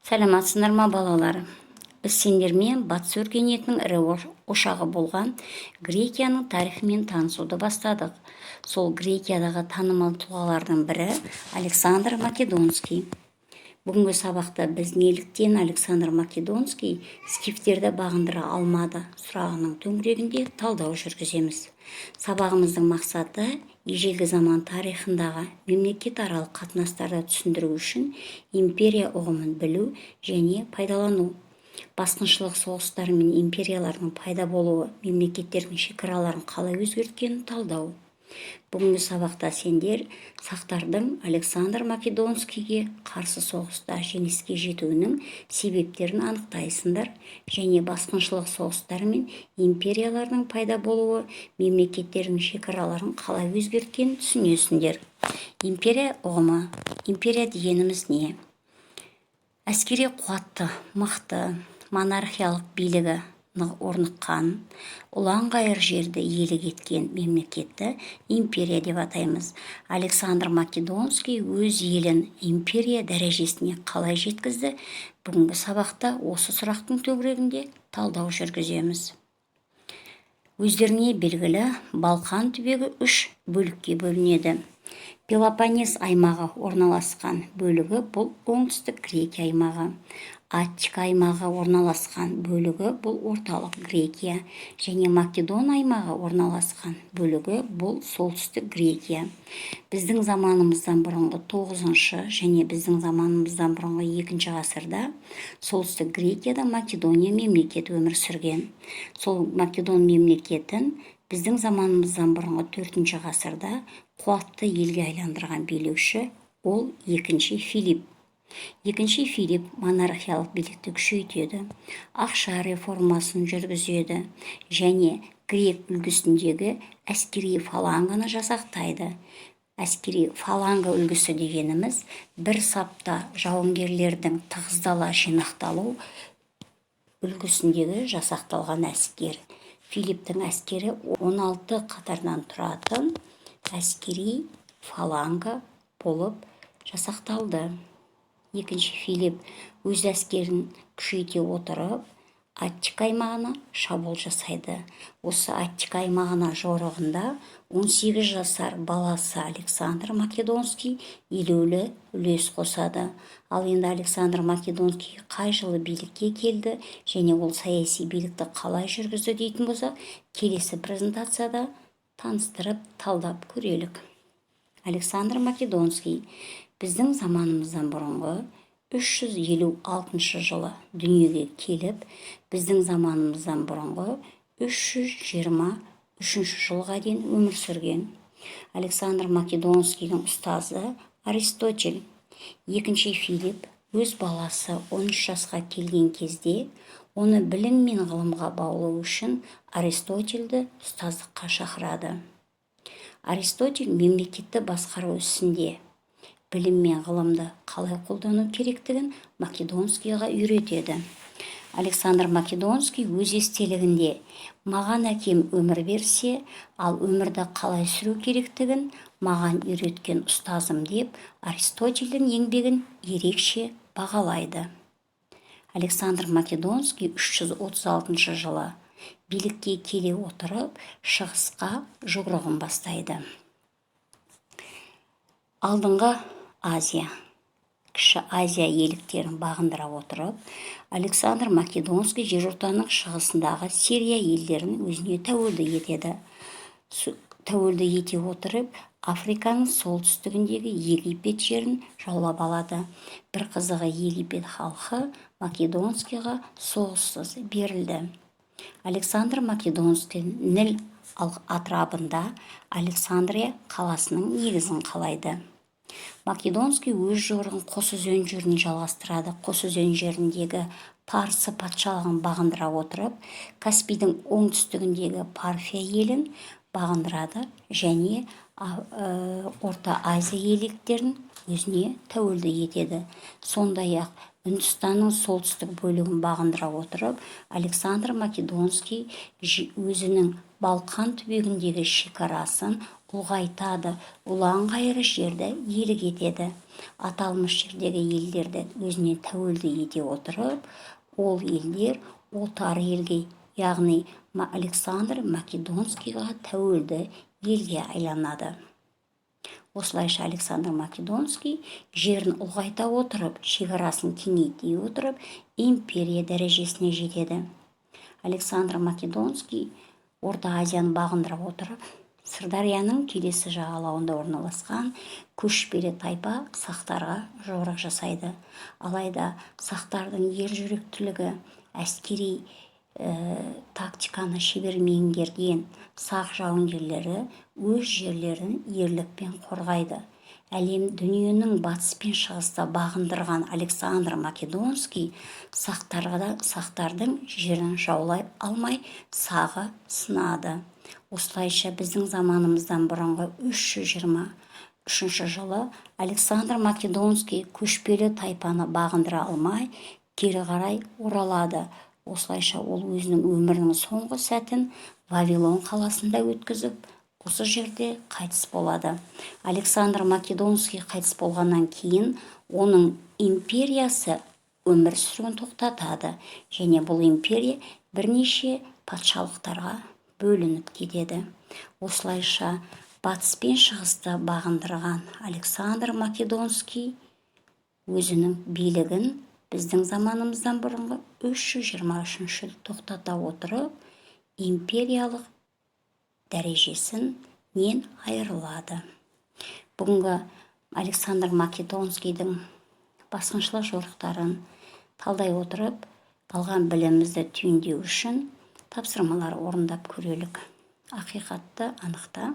Сәлеметсіңдер ма, балалар? Біз сендермен батыс өркениетінің ірі ошағы болған Грекияның тарихымен танысуды бастадық. Сол Грекиядағы танымал тұлғалардың бірі – Александр Македонский. Бүгінгі сабақта біз «Неліктен Александр Македонский скифтерді бағындыра алмады?» сұрағының төңірегінде талдау жүргіземіз. Сабағымыздың мақсаты: ежелгі заман тарихындағы мемлекетаралық қатынастарды түсіндіру үшін империя ұғымын білу және пайдалану, басқыншылық соғыстары мен империялардың пайда болуы мемлекеттердің шекараларын қалай өзгерткенін талдау. Бүгінгі сабақта сендер сақтардың Александр Македонскийге қарсы соғыста жеңіске жетуінің себептерін анықтайсыңдар және басқыншылық соғыстары мен империялардың пайда болуы мемлекеттердің шекараларын қалай өзгерткенін түсінесіңдер. Империя ұғымы. Империя дегеніміз не? Әскери қуатты, мықты, монархиялық билігі орныққан, ұлан-ғайыр жерді иелік еткен мемлекетті империя деп атаймыз. Александр Македонский өз елін империя дәрежесіне қалай жеткізді? Бүгінгі сабақта осы сұрақтың төңірегінде талдау жүргіземіз. Өздеріңе белгілі, Балқан түбегі үш бөлікке бөлінеді. Пелопоннес аймағы орналасқан бөлігі – бұл Оңтүстік Грекия аймағы. Аттика аймағы орналасқан бөлігі – бұл Орталық Грекия және Македон аймағы орналасқан бөлігі – бұл Солтүстік Грекия. Біздің заманымыздан бұрынғы тоғызыншы және біздің заманымыздан бұрынғы екінші ғасырда Солтүстік Грекияда Македония мемлекеті өмір сүрген. Сол Македон мемлекетін біздің заманымыздан бұрынғы төртінші ғасырда қуатты елге айландырған билеуші – ол Екінші Филипп. Екінші Филипп монархиялық билікті күшейтеді, ақша реформасын жүргізеді және грек үлгісіндегі әскери фаланганы жасақтайды. Әскери фаланга үлгісі дегеніміз – бір сапта жауынгерлердің тығыздала жинақталу үлгісіндегі жасақталған әскер. Филипптің әскері 16 қатардан тұратын әскери фаланга болып жасақталды. Екінші Филипп өз әскерін күшейте отырып, Аттика аймағына шабуыл жасайды. Осы Аттика аймағына жорығында 18 жасар баласы Александр Македонский елеулі үлес қосады. Ал енді Александр Македонский қай жылы билікке келді және ол саяси билікті қалай жүргізді дейтін болсақ, келесі презентацияда таныстырып, талдап көрелік. Александр Македонский біздің заманымыздан бұрынғы 356 жылы дүниеге келіп, біздің заманымыздан бұрынғы 323 жылға дейін өмір сүрген. Александр Македонскийдің ұстазы – Аристотель. Екінші Филипп өз баласы 13 жасқа келген кезде оны білім мен ғылымға баулу үшін Аристотельді ұстаздыққа шақырады. Аристотель мемлекетті басқару ісінде білім мен ғылымды қалай қолдану керектігін Македонскийға үйретеді. Александр Македонский өз естелігінде: «Маған әкем өмір берсе, ал өмірді қалай сүру керектігін маған үйреткен ұстазым», – деп Аристотельдің еңбегін ерекше бағалайды. Александр Македонский 336 жылы билікке келе отырып, шығысқа жорығын бастайды. Алдыңғы Азия, Кіші Азия иеліктерін бағындыра отырып, Александр Македонский Жерортаның шығысындағы Сирия елдерін өзіне тәуелді етеді. Тәуелді ете отырып, Африканың солтүстігіндегі Египет жерін жаулап алады. Бір қызығы, Египет халқы Македонскийға соғыссыз берілді. Александр Македонский Ніл атырабында Александрия қаласының негізін қалайды. Македонский өз жорығын Қосөзен жеріне жалғастырады. Қосөзен жеріндегі Парсы патшалығын бағындыра отырып, Каспийдің оңтүстігіндегі Парфия елін бағындырады және Орта Азия иеліктерін өзіне тәуелді етеді. Сондай-ақ Үндістанның солтүстік бөлігін бағындыра отырып, Александр Македонский өзінің Балқан түбегіндегі шекарасын ұлғайтады, ұлан-ғайыр жерді иелік етеді. Аталмыш жердегі елдерді өзіне тәуелді ете отырып, ол елдер отар елге, яғни Александр Македонскийға тәуелді елге айланады. Осылайша Александр Македонский жерін ұлғайта отырып, шекарасын кеңейте отырып, империя дәрежесіне жетеді. Александр Македонский Орта Азияны бағындыра отырып, Сырдарияның келесі жағалауында орналасқан көшпелі тайпа сақтарға жорық жасайды. Алайда сақтардың ержүректілігі, әскери тактиканы шебер меңгерген сақ жауынгерлері өз жерлерін ерлікпен қорғайды. Әлем дүниенің батыс пен шығысты бағындырған Александр Македонский сақтардың жерін жаулай алмай, сағы сынады. Осылайша, біздің заманымыздан бұрынғы 323 жылы Александр Македонский көшпелі тайпаны бағындыра алмай, кері қарай оралады. Осылайша ол өзінің өмірінің соңғы сәтін Вавилон қаласында өткізіп, осы жерде қайтыс болады. Александр Македонский қайтыс болғаннан кейін оның империясы өмір сүруін тоқтатады және бұл империя бірнеше патшалықтарға бөлініп кетеді. Осылайша, батыс пен шығысты бағындырған Александр Македонский өзінің билігін біздің заманымыздан бұрынғы 323 жыл тоқтата отырып, империялық дәрежесінен айырылады. Бүгінгі Александр Македонскийдің басқыншылық жорықтарын талдай отырып, алған білімімізді түйіндеу үшін тапсырмалар орындап көрелік. Ақиқатты анықта.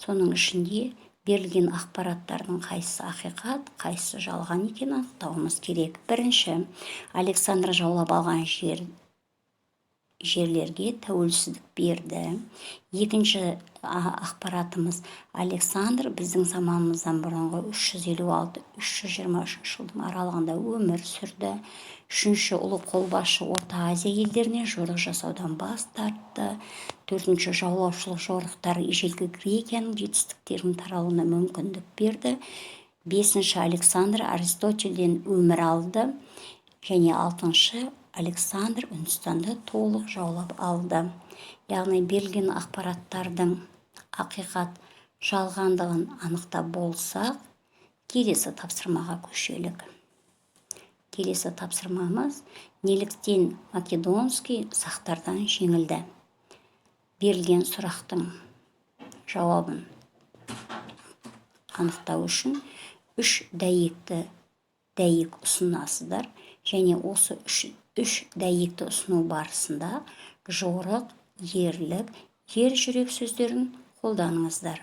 Соның ішінде берілген ақпараттардың қайсысы ақиқат, қайсысы жалған екенін анықтауымыз керек. Бірінші, Александр жаулап алған жерлерге тәуелсіздік берді. Екінші ақпаратымыз: Александр біздің заманымыздан бұрынғы 356-323 жылдың аралығында өмір сүрді. Үшінші, ұлы қолбасшы Орта Азия елдеріне жорық жасаудан бас тартты. Төртінші, жаулаушылық жорықтар ежелгі Грекияның жетістіктерінің таралуына мүмкіндік берді. Бесінші, Александр Аристотельден өмір алды. Және алтыншы, Александр Үндістанды толық жаулап алды. Яғни берілген ақпараттардың ақиқат, жалғандығын анықтап болсақ, келесі тапсырмаға көшелік. Келесі тапсырмамыз: неліктен Македонский сақтардан жеңілді? Берілген сұрақтың жауабын анықтау үшін үш дәйек ұсынасыздар және осы үш дәйекті ұсыну барысында жорық, ерлік, ер жүрек сөздерін қолданыңыздар.